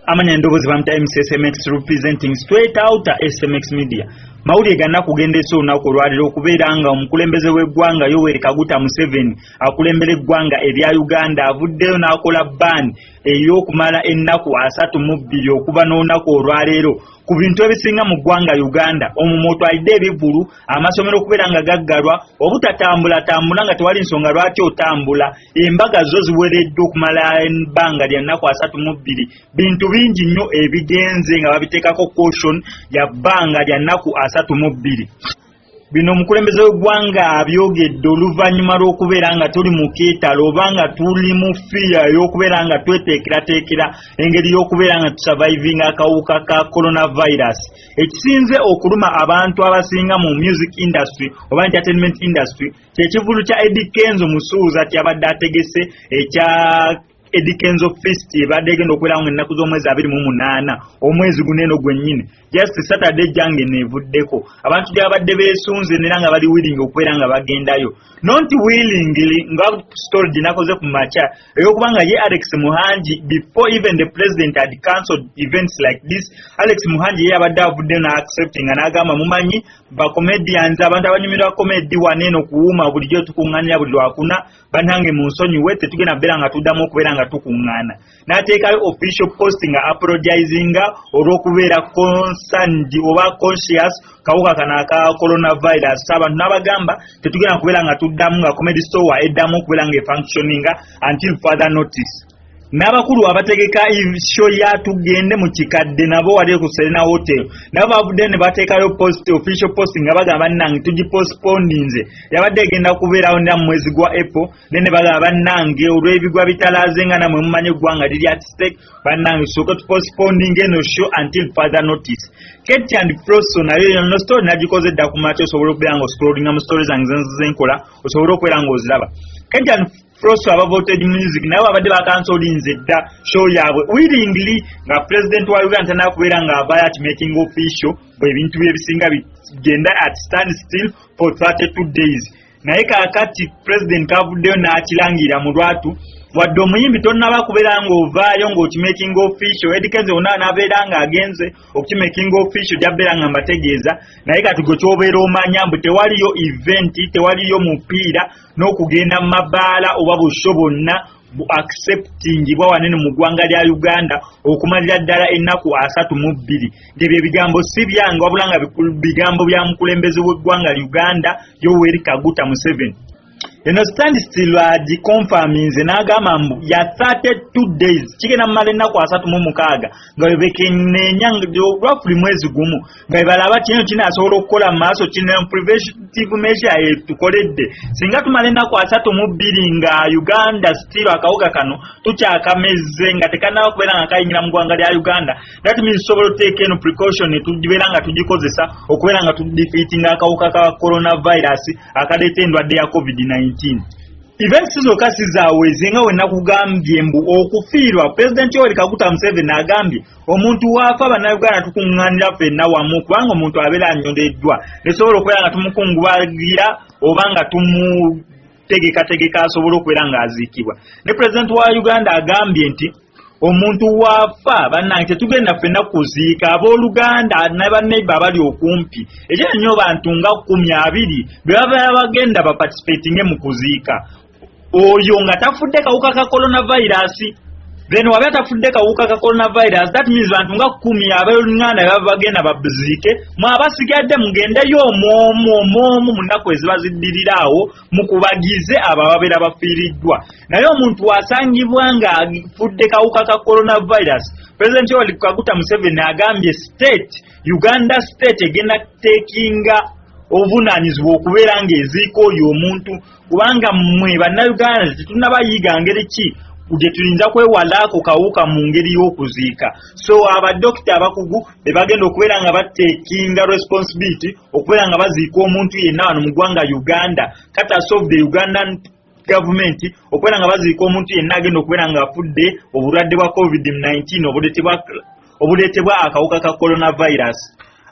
Amanya endoboozi bamta MCSMX, representing straight out SMX Media. Mawulire ganna kugendesa olunaku olwaliro okubeera nga omukulembeze w'eggwanga Yoweri Kaguta Museveni akulembera eggwanga erya Uganda avuddeyo n'akola ban ey'okumala ennaku 32 okuva n'olunaku olwaleero ku bintu ebisinga mu ggwanga Uganda, omwo mw'otwalidde ebivvulu, amasomero okubeera nga gaggalwa, obutatambulatambula nga tewali nsonga lwaki otambula, embaga zo ziwereddwa okumala ebbanga lya nnaku 32. Bintu bingi nnyo ebigenze nga babiteekako caution ya bbanga lya nnaku 32. Bino omukulembeze w'eggwanga abyogedde oluvannyuma lw'okubeera nga tuli mu keetalo oba nga tuli mu fiya ey'okubeera nga tweteekerateekera engeri y'okubeera nga tusurvivinga akawuka ka coronavirus. Ekisinze okuluma abantu abasinga mu music industry oba entertainment industry kyekivulu kya Eddy Kenzo Musuuza kyabadde ategese ekya Eddy Kenzo Feast, ebadde egenda okubeerawo ennaku z'omwezi 28 omwezi guno eno gwennyini, just Saturday jange neevuddeko. Abantu gyabadde beesunze nera nga bali willing okubeera nga bagendayo, not willingly, nga story gye nakoze ku makya ey'okuba nga ye Alex Muhangi, before even the president had cancelled events like this, Alex Muhangi ye yabadde avuddeyo n'accepting nga n'agamba, "Mumanyi bacomedians, abantu abanyumirwa comedy wano eno kuwuuma bulijjo tukuŋŋaanira buli Lwakuna, bannange mu nsonyiwe, tetugenda kubeera nga tuddamu okubeera nga tukuŋŋaana." N'ateekayo official post nga apologizinga olw'okubeera concerned oba conscious kawuka kano aka coronavirus. Abantu n'abagamba tetugenda kubeera nga tuddamu nga Comedy Store eddamu okubeera nga efunctioninga until further notice. N'abakulu abategeka show ya Tugende mu Kikadde nabo wali ku Serena Hotel nabo bavudde ne bateekayo post, official post, nga bagamba, "Bannange, tugipostponinze." Yabadde egenda kubeerawo nera mu mwezi gwa April, naye ne bagamba, "Bannange, olw'ebigwa bitalaze nga namwe mumanyi eggwanga liri at stake, bannange, tusooke tupostponinga eno show until further notice." Kate and Froso nayo yono story nagikoze dda ku makya, osobola okubeera nga oscrollinga mu story zange zenkola osobole okubeera ng'oziraba. Kate and Froso aba Voltage Music nabo babadde bacancelinze dda show yaabwe willingly nga president wa Uganda tanakubeera ng'avaayo ati making official bwe ebintu byebisinga bigenda at stand still for 32 days. Naye kaakati president kavuddeyo n'akirangira mu lwatu, wadde omuyimbi tonnaba kubeera ng'ovaayo ng'okimaking official. Eddy Kenzo wonna n'abeera ng'agenze okukimaking official, gyabbeera nga mbategeeza. Naye kati gwe kyobeera omanya mbu tewaliyo event, tewaliyo mupiira n'okugenda mu mabaala oba busho bwonna bu acceptingibwa wanene mu ggwanga lya Uganda okumalira ddala ennaku 32. Ngebyo ebigambo si byange, wabula nga bigambo bya mukulembeze w'eggwanga Uganda Yoweri Kaguta Museveni. Eno standstill agiconfirminze n'agamba mbu ya 32 days, kigenda mumala ennaku 36 nga webekeneenya roughly mwezi gumu nga webalaba kino kinaasobola okukola mu maaso. Kino preventive measure etukoledde singa tumala ennaku 32 nga Uganda still akawuka kano tukyakameze nga tekanaba kubeera nga kayingira mu ggwanga lya Uganda, that means tusobola otuteeka eno precaution netubeera nga tugikozesa okubeera nga tudefeatinga akawuka ka coronavirus akaleeta endwadde ya COVID-19. Events zokka si zaawezi, nga we nakugambye mbu okufiirwa, Pulezidenti Yoweri Kaguta Museveni agambye omuntu waafa, Bannayuganda tukuŋŋaanira ffenna wamu, kubanga omuntu abeera anyoleddwa nesobola okubeera nga tumukungubagira oba nga tumutegekategeka asobole okubeera ng'aziikibwa. Ne pulezidenti wa Uganda agambye nti omuntu waafa, bannange, tetugenda ffenna kuziika, abooluganda ne banneighbour abali okumpi, ekyo nnyo bantu nga 10, 20 be baba bagenda baparticipatinge mu kuziika oyo nga tafudde kawuka ka coronavirus. Then waba tafudde kawuka ka coronavirus, that means bantu nga 10 abooluganda baba bagenda baziike, mwe abasigadde mugendeyo omwomu omwomu mu nnaku eziba ziddirira awo mukubagize abo ababeera bafiiriddwa. Naye omuntu wasangibwa ng'afudde kawuka ka coronavirus, President Yoweri Kaguta Museveni agambye state, Uganda state egenda takinga obuvunaanyizibwa okubeera ng'eziika oyo omuntu, kubanga mmwe Bannayuganda tetunnabayiga ngeri ki gye tuyinza kwewala ako kawuka mu ngeri y'okuziika. So abadokita abakugu be bagenda okubeera nga batekinga responsibility okubeera nga baziika omuntu yenna wano mu ggwanga Uganda, courtesy of the Ugandan government, okubeera nga baziika omuntu yenna agenda okubeera nga afudde obulwadde bwa COVID-19 obuleetebwa akawuka ka coronavirus.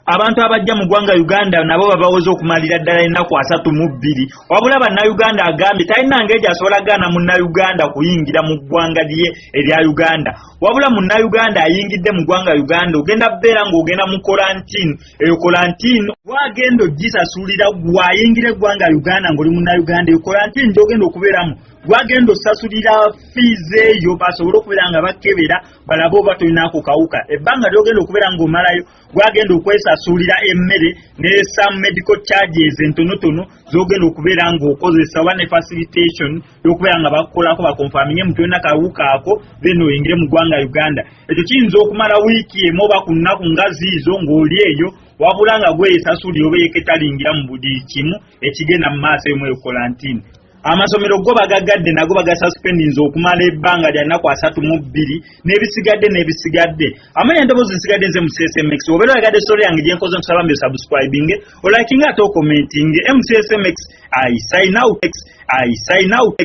Abantu abajja mu ggwanga Uganda nabo babawoza okumalira ddala ennaku 32. Wabula Bannayuganda agambye talina ngeri gy'asobola gaana Munnayuganda kuyingira mu ggwanga lye erya Uganda. Wabula Munnayuganda ayingidde mu ggwanga Uganda ogenda kubeera ng'ogenda mu quarantine. Eyo quarantine gwagenda ogisasulira gwayingira eggwanga Uganda ng'oli Munnayuganda. Eyo quarantine gy'ogenda okubeeramu gwagenda osasulira fees eyo basobole okubeera nga bakebera balabe oba tolinaako kawuka. Ebbanga ly'ogenda okubeera ng'omalayo gwagenda okwesasulira emmere ne some medical charges entonotono z'ogenda okubeera ng'okozesa oba ne facilitation y'okubeera nga bakukolako baconfirminge mu tolina kawuka ako, then oyingire mu ggwanga Uganda. Ekyo kiyinza okumala wiiki emu oba ku nnaku nga ziizo ng'oli eyo, wabula nga gweyesasulira oba yeketalingira mu buli kimu ekigenda mu maaso emu eyo quarantine. Amasomero go bagagadde, nago bagasuspendinze okumala ebbanga lya nnaku 32 n'ebisigadde n'ebisigadde. Amanya endoboozi nsigadde nze mu CSMX. Obeera oyagadde story yange gyenkoze, nkusaba mbi osubscribinge, olikinga ate ocommentinge. MCSMX, I sign out. I sign out.